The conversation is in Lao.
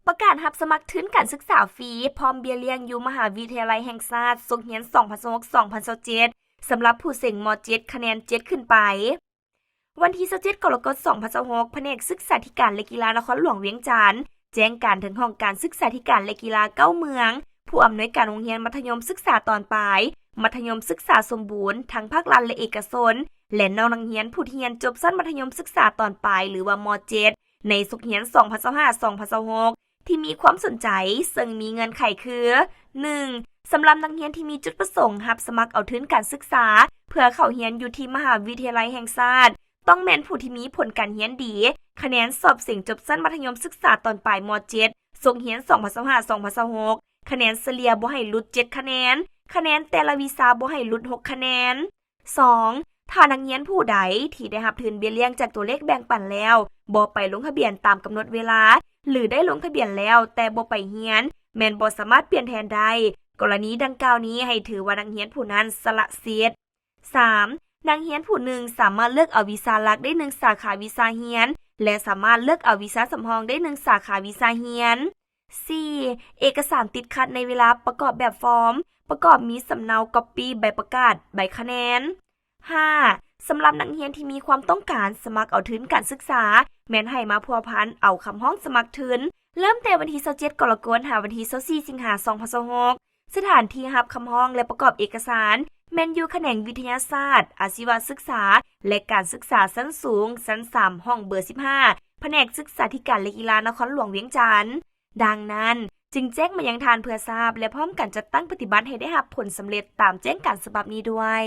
ປະກາດຮັບສະໝັກທຶນການສຶກສາຟຣີ ພ້ອມເບ້ຍລ້ຽງຢູ່ມະຫາວິທະຍາໄລແຫ່ງຊາດ ສົກຮຽນສອງພັນຊາວຫົກ ສອງພັນຊາວເຈັດ ສຳລັບຜູ້ເສັງ ມ.ເຈັດ ຄະແນນເຈັດຂຶ້ນໄປ. ວັນທີຊາວເຈັດ ກໍລະກົດ ສອງພັນຊາວຫົກ ພະແນກສຶກສາທິການ ແລະ ກິລານະຄອນຫຼວງວຽງຈັນ ແຈ້ງການເຖິງຫ້ອງການສຶກສາທິການ ແລະ ກິລາເກົ້າເມືອງ, ຜູ້ອຳນວຍການໂຮງຮຽນມັດທະຍົມສຶກສາຕອນປາຍ, ມັດທະຍົມສຶກສາສົມບູນ ທັງພາກລັດ ແລະ ເອກະຊົນ ແລະ ນ້ອງນັກຮຽນຜູ້ທີ່ຮຽນຈົບຊັ້ນມັດທະຍົມສຶກສາຕອນປາຍ ຫຼືວ່າ ມ.ເຈັດ ໃນສົກຮຽນສອງພັນຊາວຫ້າ ສອງພັນຊາວຫົກ ທີ່ມີຄວາມສົນໃຈ ເຊິ່ງມີເງື່ອນໄຂຄື ໜຶ່ງ ສຳລັບນັກຮຽນທີ່ມີຈຸດປະສົງຮັບສະໝັກເອົາທຶນການສຶກສາ ເພື່ອເຂົ້າຮຽນຢູ່ທີ່ມະຫາວິທະຍາໄລແຫ່ງຊາດ ຕ້ອງແມ່ນຜູ້ທີ່ມີຜົນການຮຽນດີ, ຄະແນນສອບເສັງຈົບຊັ້ນມັດທະຍົມສຶກສາຕອນປາຍ ມ.ເຈັດ ສົກຮຽນສອງພັນຊາວຫ້າ ສອງພັນຊາວຫົກ ຄະແນນສະເລ່ຍບໍ່ໃຫ້ຫຼຸດເຈັດຄະແນນ, ຄະແນນແຕ່ລະວິຊາບໍ່ໃຫ້ຫຼຸດຫົກຄະແນນ. ສອງ ຖ້ານັກຮຽນຜູ້ໃດທີ່ໄດ້ຮັບທຶນເບ້ຍລ້ຽງຈາກຕົວເລກແບ່ງປັນແລ້ວ ບໍ່ໄປລົງທະບຽນຕາມກຳນົດເວລາ ຫຼື ໄດ້ລົງທະບຽນແລ້ວແຕ່ບໍ່ໄປຮຽນ ແມ່ນບໍ່ສາມາດປ່ຽນແທນໄດ້. ກໍລະນີດັ່ງກ່າວນີ້ໃຫ້ຖືວ່ານັກຮຽນຜູ້ນັ້ນສະຫຼະສິດ. ສາມ ນັກຮຽນຜູ້ໜຶ່ງສາມາດເລືອກເອົາວິຊາຫຼັກໄດ້ໜຶ່ງສາຂາວິຊາຮຽນ ແລະ ສາມາດເລືອກເອົາວິຊາສຳຮອງໄດ້ໜຶ່ງສາຂາວິຊາຮຽນ. ສີ່ ເອກະສານຕິດຂັດໃນເວລາປະກອບແບບຟອມ ປະກອບມີສຳເນົາກັອບປີ້ໃບປະກາດ, ໃບຄະແນນ. ຫ້າ ສຳລັບນັກຮຽນທີ່ມີຄວາມຕ້ອງການສະໝັກເອົາທຶນການສຶກສາ ແມ່ນໃຫ້ມາພົວພັນເອົາຄຳຮ້ອງສະໝັກທຶນ ເລີ່ມແຕ່ວັນທີຊາວເຈັດ ກໍລະກົດ ຫາວັນທີຊາວສີ່ ສິງຫາ ສອງພັນຊາວຫົກ. ສະຖານທີ່ຮັບຄຳຮ້ອງ ແລະ ປະກອບເອກະສານ ແມ່ນຢູ່ຂະແໜງວິທະຍາສາດ, ອາຊີວະສຶກສາ ແລະ ການສຶກສາຊັ້ນສູງ, ຊັ້ນສາມ ຫ້ອງເບີສິບຫ້າ ພະແນກສຶກສາທິການ ແລະ ກິລານະຄອນຫຼວງວຽງຈັນ. ດັ່ງນັ້ນ, ຈຶ່ງແຈ້ງມາຍັງທ່ານເພື່ອຊາບ ແລະ ພ້ອມກັນຈັດຕັ້ງປະຕິບັດໃຫ້ໄດ້ຮັບຜົນສຳເລັດຕາມແຈ້ງການສະບັບນີ້ດ້ວຍ.